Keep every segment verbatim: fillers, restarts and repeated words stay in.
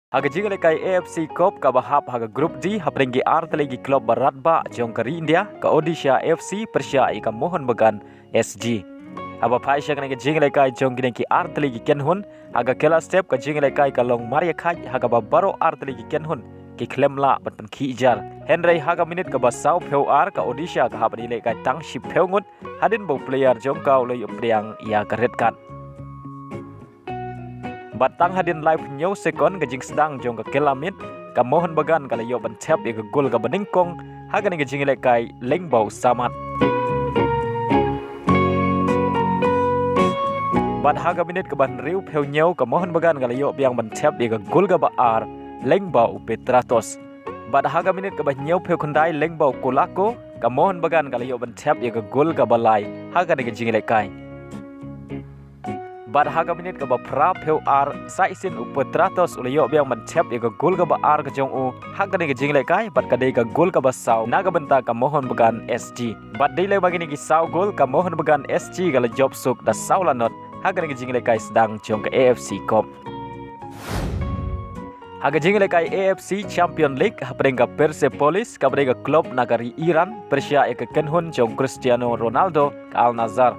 Ha ka jingïalehkai A F C Cup kaba hap ha ka Group D, hapdeng ki artylli ki club ba radbah jong ka ri India, ka Odisha F C pyrshah ïa ka Mohun Bagan S G. Haba phai sha kane ka jingïalehkai jong kine ki artylli ki kynhun, ha ka kylla step ka jingïalehkai ka long marïakhait, ha kaba baroh artylli ki kynhun ki khlem lah ban pynkhih jar. Hynrei ha ka minit kaba sawphew ar, ka Odisha ka hap ban ïalehkai tang shiphew ngut, hadien ba u player jong ka u la ïoh pdiang ïa ka red card. Bad tang hadien laiphew hynñiew sekon ka jingsdang jong ka kylla miet, ka Mohun Bagan ka la ïoh ban thep ïa ka gol kaba nyngkong ha kane ka jingïalehkai lyngba u Samad. Bad ha ka minit kaba hynriewphew hynñiew, ka Mohun Bagan ka la ïoh biang ban thep ïa ka gol kaba ar lyngba u Petratos. Bad ha ka minit kaba hynñiewphew khyndai, lyngba u Kolako, ka Mohun Bagan ka la ïoh ban thep ïa ka gol kaba lai ha kane ka jingïalehkai. Bad ha ka minit kaba phraphew ar, sa shisien u Petratos u la ïoh biang ban thep ïa ka gol kaba ar ka jong u ha kane ka jingïalehkai, bad ka dei ka gol kaba saw na ka bynta ka Mohun Bagan S G. Bad dei lem bad kine ki saw gol, ka Mohun Bagan S G ka la jop suk da saw lanot ha kane ka jingïalehkai sdang jong ka A F C Cup. Ha ka jingïalehkai A F C Champion League, hapdeng ka Persepolis, kaba dei ka club na ka ri Iran, pyrshah ïa ka kynhun jong Cristiano Ronaldo, ka Al Nassr.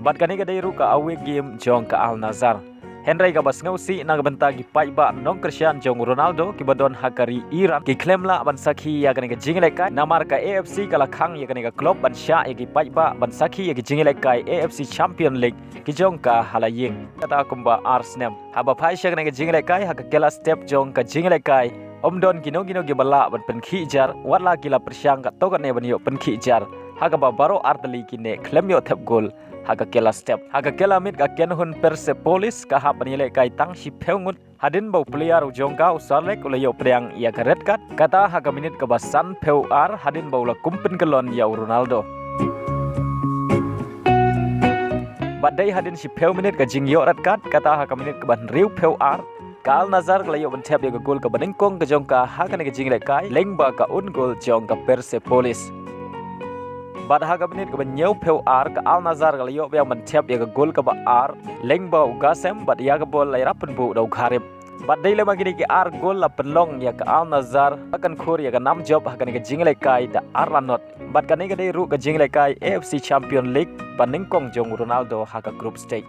Bad kane ka dei ruh ka away game jong ka Al Nassr. Hynrei kaba sngewsih na ka bynta ki paidbah nongkyrshan jong Ronaldo kiba don ha ka ri Iran, ki khlem lah ban sakhi ïa kane ka jingïalehkai, namar ka A F C ka la khang ïa kane ka club ban shah ïa ki paidbah ban sakhi ïa ka jingïalehkai A F C Champion League ki jong ka ha la ïing, kata kumba ar snem. Haba phai sha kane ka jingïalehkai, ha ka kylla step jong ka jingïalehkai, ym don kino kino kiba lah ban pynkhih jar, wat la ki la pyrshang katto katne ban ïoh pynkhih jar, ha kaba baroh artylli ki neh khlem ïoh thep gol ha ka kylla step. Ha ka kylla miet, ka kynhun Persepolis ka hap ban ïalehkai tang shiphew ngut, hadien ba u player u jong ka, u Sarlek, u la ïoh pdiang ïa ka red card, kata ha ka minit kaba sanphew ar, hadien ba u la kum pynkyllon ïa u Ronaldo. Bad dei hadien shiphew minit ka jingïoh red card, kata ha ka minit kaba hynriewphew ar, ka Al Nassr ka la ïoh ban thep ïa ka gol kaba nyngkong ka jong ka ha kane ka jingïalehkai, lyngba ka own goal jong ka Persepolis. Bad ha ka minit kaba hynñiewphew ar, ka Al Nassr ka la ïoh biang ban thep ïa ka gol kaba ar, lyngba u Gassem, bad ïa ka bol la ïarap pynbuh da u Gharib. Bad dei lem bad kine ki ar gol la pynlong ïa ka Al Nassr ban kynkhur ïa ka nam jop ha kane ka jingïalehkai da ar lanot. Bad kane ka dei ruh ka jingïalehkai A F C Champion League ba nyngkong jong u Ronaldo ha ka group stage.